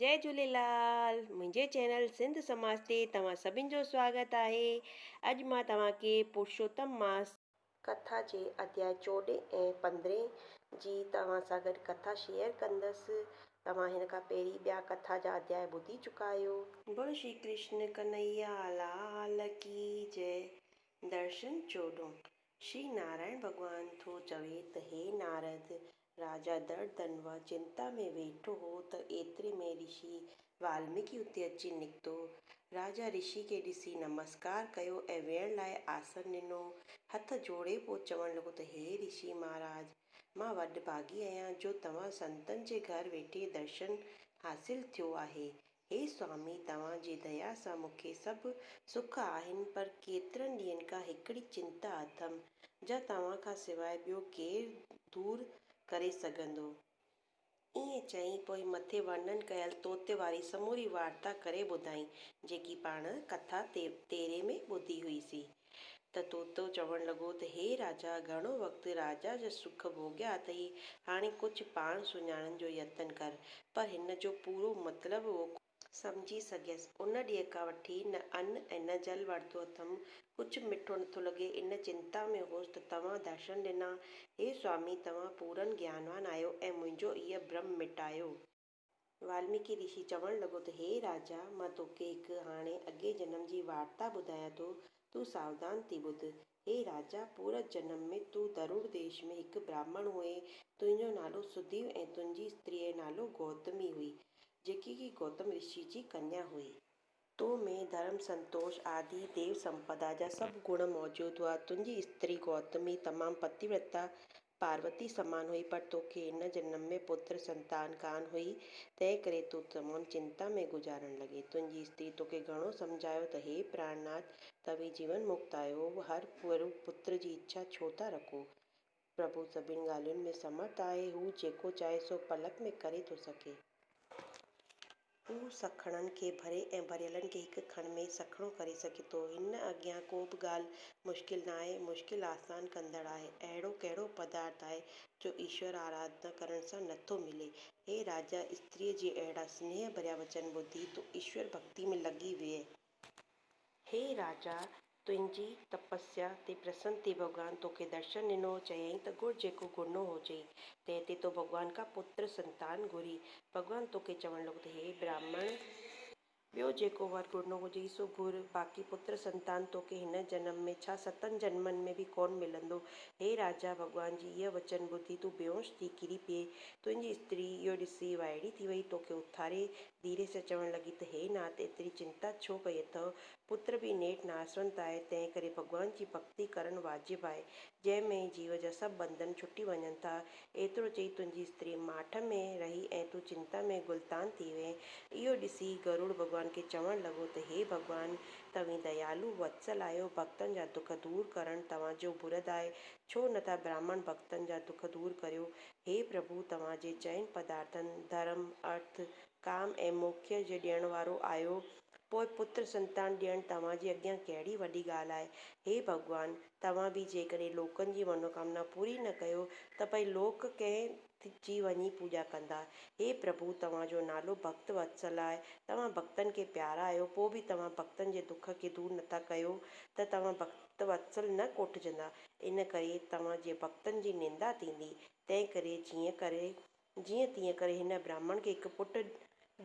جئي جهوليلال منهنجي چينل سنڌ سماج تي توهان سڀن جو سواگت آهي اڄ مان توهان کي پرشوتم ماس ڪٿا جي اڌياء چوڏهين ۽ پندرهين جي توهان سان گڏ ڪٿا شيئر ڪندس توهان هن کان پهرين ٻيا ڪٿا جا اڌياء ٻڌي چڪا آهيو. بول شري ڪرشن ڪنهيا لال ڪي جئي درشن چوڏهون شري نارائڻ ڀڳوان ٿو چوي ته هي نارد! راجا درڌنوا چنتا ۾ ويٺو هو ته ايتري ۾ رشي والميڪي اتي اچي نڪتو. راجا رشي کي ڏسي نمسڪار ڪيو ۽ ويهڻ لاء آسن ڏنو. هٿ جوڙي پوء چوڻ لڳو ته هي رشي مهاراج! مان وڏڀاڳي آهيان جو توهان سنتن جي گهر ويٺي درشن حاصل ٿيو آهي. هي سوامي! توهان جي ديا سان مون کي سڀ سک آهن، پر ڪيترن ڏينهن کان هڪڙي چنتا اٿم، جا توهان کان سواء ٻيو ڪير دور ڪري سگهندو؟ ائين چئي، پوء مٿي ورنن ڪيل طوطي واري سموري وارتا ڪري ٻڌائين، جيڪي پاڻ ڪٿا تيرهين ۾ ٻڌي هئيسين. ته طوطو چوڻ لڳو ته هي راجا! گهڻو وقت راجا جا سک ڀوڳيا اٿئي، هاڻي ڪجهه پاڻ سڃاڻڻ جو يتن ڪر. پر هن جو پورو مطلب اهو. سمجهي سگهيس. ان ڏينهن کان وٺي نه ان ۽ نه جل ورتو اٿم. ڪجهه مٺو نٿو لڳي. ان چنتا ۾ هوس ته توهان درشن ڏنا. هي سوامي! توهان پورن گيانوان آهيو ۽ منهنجو اهي ڀرم مٽايو. والميڪي رشي چوڻ لڳو ته هي راجا! مان توکي هڪ هاڻي اڳئين جنم جي وارتا ٻڌايان ٿو، تون ساوڌان ٿي ٻڌ. هي راجا! پورو جنم ۾ تون دروڙ ديش ۾ هڪ براهمڻ هئين، تنهنجو نالو سديو ۽ تنهنجي استريء جو نالو گوتمي هئي، جيڪي ڪي گوتم رشي جي ڪنيا هئي. تو ۾ ڌرم، سنتوش آدي ديو سمپدا جا سڀ گڻ موجود هئا. تنهنجي استري گوتمي تمام پتيورتا پاروتي سمان هئي، پر توکي هن جنم ۾ پتر سنتان ڪانه هئي، تنهنڪري تون تمام چنتا ۾ گذارڻ لڳين. تنهنجي استري توکي گهڻو سمجهايو ته هي پراڻناٿ، توهين جيون مڪت آهيو، هر ڀيرو پتر جي اڇا ڇو ٿا رکو؟ پرڀو سڀني ڳالهين ۾ سمرٿ آهي، هو جيڪو چاهي سو پلڪ ۾ ڪري ٿو سگهي. هو سکڻن کي ڀري ۽ ڀريلن کي هڪ کڻ ۾ سکڻو ڪري سگهي ٿو. هن اڳيان ڪو به ڳالهه مشڪل ناهي، مشڪل آسان ڪندڙ آهي. اهڙو ڪهڙو پدارٿ آهي جو ايشور آراڌنا ڪرڻ سان نٿو ملي؟ هي راجا! استريء جي اهڙا سنيهه ڀريا وچن ٻڌي تون ايشور ڀڳتي ۾ لڳي ويئه. هي راجا! تنهنجي تپسيا تي پرسن ٿي ڀڳوان توکي درشن ڏنو، چيائين ته گهر جيڪو گهرڻو هجئي. تنهن تي تو ڀڳوان کان پتر سنتان گهري. ڀڳوان توکي چوڻ لڳو ته هي براهمڻ! ٻيو جيڪو ور گهرڻو هجئي سو گهر، باقي پتر سنتان توکي هن جنم ۾ ڇا ستن جنمن ۾ به ڪونه ملندو. هي راجا! ڀڳوان جي اهي وچن ٻڌي تون بيهوش ٿي ڪري پئين. تنهنجي استري اهو ڏسي وائڙي ٿي وئي، توکي اٿاري ڌيري سان چوڻ لڳي ته هي ناٿ ايتري چنتا ڇو ڪئي اٿئو؟ پتر به نيٺ ناسونت آهي، تنهن ڪري ڀڳوان جي ڀڳتي ڪرڻ واجب آهي، جنهن ۾ جيو جا سڀ ٻنڌن ڇٽي وڃن ٿا. ايترو چئي تنهنجي استري ماٺ ۾ رهي ۽ تون چنتا ۾ غلطان ٿي وئين. اهو ڏسي گرڙ ڀڳوان کي چوڻ لڳو ته هي ڀڳوان! توهين ديالو، وتسل آهيو، ڀڳتن جا دک دور ڪرڻ توهان جو برد آهي، ڇو نٿا براهمڻ ڀڳتن جا دک دور ڪريو؟ هي پرڀو! توهان جي چئن پدارٿن، ڌرم، ارٿ، ڪام ۽ موکيه جي ڏيڻ وارو آهيو، پوء پتر سنتان ڏيڻ توهان جي اڳيان ڪهڙي وڏي ڳالهه آهي؟ هي ڀڳوان! توهان به جيڪڏهن لوڪن جي منوڪامنا پوري نه ڪيو ته پوء لوڪ ڪنهن جي وڃي پوڄا ڪندا؟ هي پرڀو! توهان جو نالو ڀڳت وتسل آهي، توهان ڀڳتن کي پيارا آهيو، پوء به توهان ڀڳتن جي دک کي دور نٿا ڪيو ته توهان ڀڳت وتسل نه ڪوٺجندا، ان ڪري توهان جي ڀڳتن جي نندا ٿيندي، تنهن ڪري جيئن ڪري جيئن تيئن ڪري هن براهمڻ کي هڪ پٽ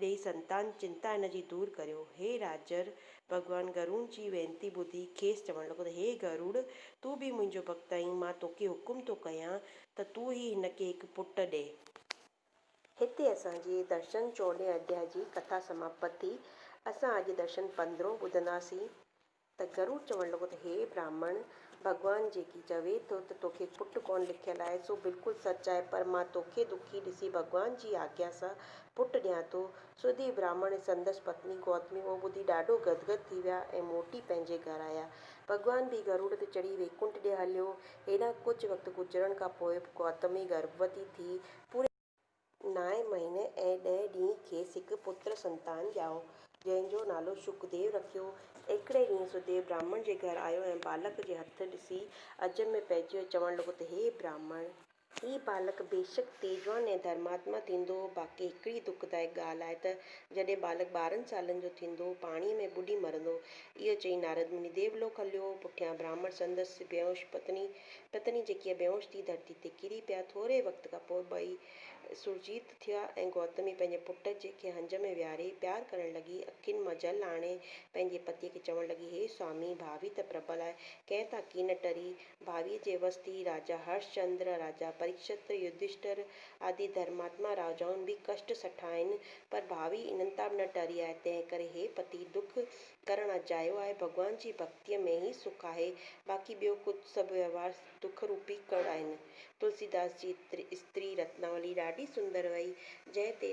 ڏيئي سنتان چنتا هن جي دور ڪريو. هي راجر! ڀڳوان گرون جي وينتي ٻڌي کيس چوڻ لڳو ته هي گروڙ! تون به منهنجو ڀڳت آهين، مان توکي حڪم ٿو ڪيان ته تون ئي هن کي هڪ پٽ ڏي. هتي اسان جي درشن چوڏهين اڌياء جي ڪٿا سماپت ٿي. اسان اڄ درشن پندرهون ٻڌنداسين. ته گرو چوڻ لڳو ته هي براهمڻ! ڀڳوان جيڪي چوي ٿو ته توکي پٽ ڪونه لکيل آهي، سو بلڪل سچ آهي، پر مان توکي دکي ڏسي ڀڳوان جي آگيا سان پٽ ڏيان ٿو. سڌي براهمڻ ۽ سندس پتني گوتمي اهو ٻڌي ڏاڍو گدگد ٿي ويا ۽ موٽي پنهنجي گهر آيا. ڀڳوان به گروڙ تي چڙهي ويڪنٺ ڏي هليو. هيڏانهن ڪجهه وقت گذرڻ کان پوء گوتمي گرڀوتي ٿي. پوري. نائين مهيني ۽ ڏهين ڏينهن کيس هڪ پتر سنتان ڄائو، جنهن جو نالو شڪديو رکيو. هڪڙي ڏينهن سديو براهمڻ جي گهر آيو ۽ ٻالڪ جي هٿ ڏسي عجب ۾ پئجي ويو ۽ چوڻ لڳو ته هي براهمڻ! هي ٻالڪ بيشڪ تيجوان ۽ ڌرماتما ٿيندو، باقي هڪڙي دکدائڪ ڳالهه آهي ته جڏهن ٻالڪ 12 سالن جو ٿيندو، پاڻيء ۾ ٻڏي مرندو. اهو چئي نارد مني ديولوڪ هليو. پٺيان براهمڻ سندس بيهوش پتني، پتني جيڪي بيهوش ٿي ڌرتي تي ڪري پيا. ٿوري وقت کان پوء ٻئي سرجيت ٿيا ۽ گوتمي پنهنجي پٽ جي کي هنج ۾ ويهاري پيار ڪرڻ لڳي. اکين مان جل آڻي پنهنجي پتيء کي چوڻ لڳي، هي سوامي! ڀاوي ته پربل آهي، ڪنهن تان ڪين ٽري. ڀاويء جي وس ٿي راجا هرشچندر، راجا پريڪشت، يڌشٽر آدي ڌرماتما راجائن به ڪشٽ سٺا آهن، پر ڀاوي انهن تان به نه ٽري آهي، تنهن ڪري هي پتي دک ڪرڻ اجايو آهي، ڀڳوان جي ڀڳتيء ۾ ئي سک آهي، باقي ٻيو ڪجهه سڀ وهنوار دک روپي ڪڙ آهن. تلسيداس جي استري رتناولي ڏاڍي سندر هئي، جنهن تي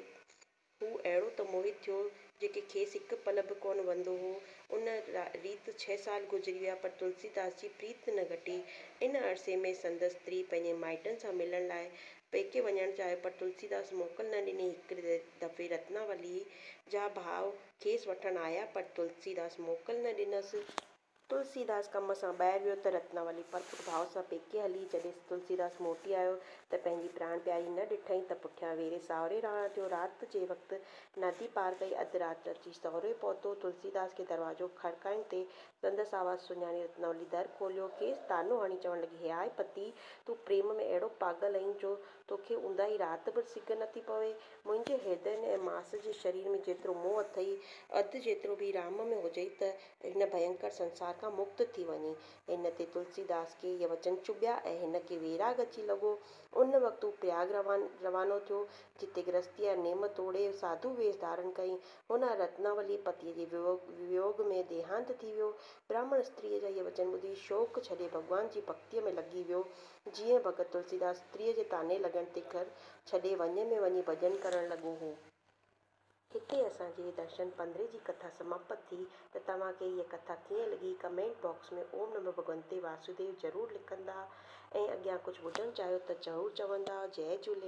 هو اهڙو ته موهت ٿيو، جيڪي کيس هڪ پل به ڪونه وندو هو. ان ريت ڇهه سال گذري ويا، پر تلسيداس جي پريت نه گهٽي. ان عرصي ۾ سندس استري پنهنجي مائٽن سان ملڻ لاء پيڪي وڃڻ چاهيو، پر تلسيداس موڪل نه ڏني. هڪ دفعي رتناولي جا ڀاء کيس وٺڻ آيا، پر تلسيداس موڪل نه ڏنس. تلسيداس ڪم سان ٻاهر ويو ته رتناولي پرڪٽ ڀاء سان پيڪي هلي. جڏهن تلسيداس موٽي آيو ته پنهنجي پراڻ پياري نه ڏٺائين ته پٺيان ويري ساهوري روانا ٿيو. رات جي وقت ندي پار ڪئي. اڌ رات اچي ساهوري پهتو. تلسيداس کي دروازو کڙڪائڻ تي سندس آواز سڃاڻي رتناولي در کوليو. کيس طعنو هڻي چوڻ لڳي، هيء آء پتي، تون پريم ۾ اهڙو پاڳل آهين جو توکي اونداهي رات به سگهه نٿي پوي. منهنجي هردي ۽ ماس جي شرير ۾ جيترو موهه اٿئي، اڌ جيترو به رام ۾ هجئي ته هن ڀينڪر سنسار کان مڪت ٿي وڃين. هن تي تلسيداس کي اهي وچن چڀيا ۽ هن کي ويراڳ اچي لڳو. ان وقت هو پرياڳ روانو ٿيو، جتي گرهستيء جا نيم ٽوڙي ساڌو ويس ڌارڻ ڪيائين. هن رتناولي پتيء جي ويوڳ ۾ ديهانت ٿي ويو. براهمڻ استريء جا اهي وچن ٻڌي شوق ڇڏي ڀڳوان جي ڀڳتيء ۾ لڳي ويو. جيئن ڀڳت تلسيداس استريء جي طعني لڳڻ تي گهر ڇڏي وڃ ۾ وڃي ڀڄن ڪرڻ لڳو هو. هتي اسان جي درشن پندرهين جي ڪٿا سماپت ٿي ته توهان کي هيء ڪٿا ڪيئن لڳي ڪمينٽ باڪس ۾ اوم نمو ڀڳونتي واسوديو ضرور لکندا ۽ اڳيان ڪجهه ٻڌڻ چاهيو ته ضرور چوندا جئي جهوليلال.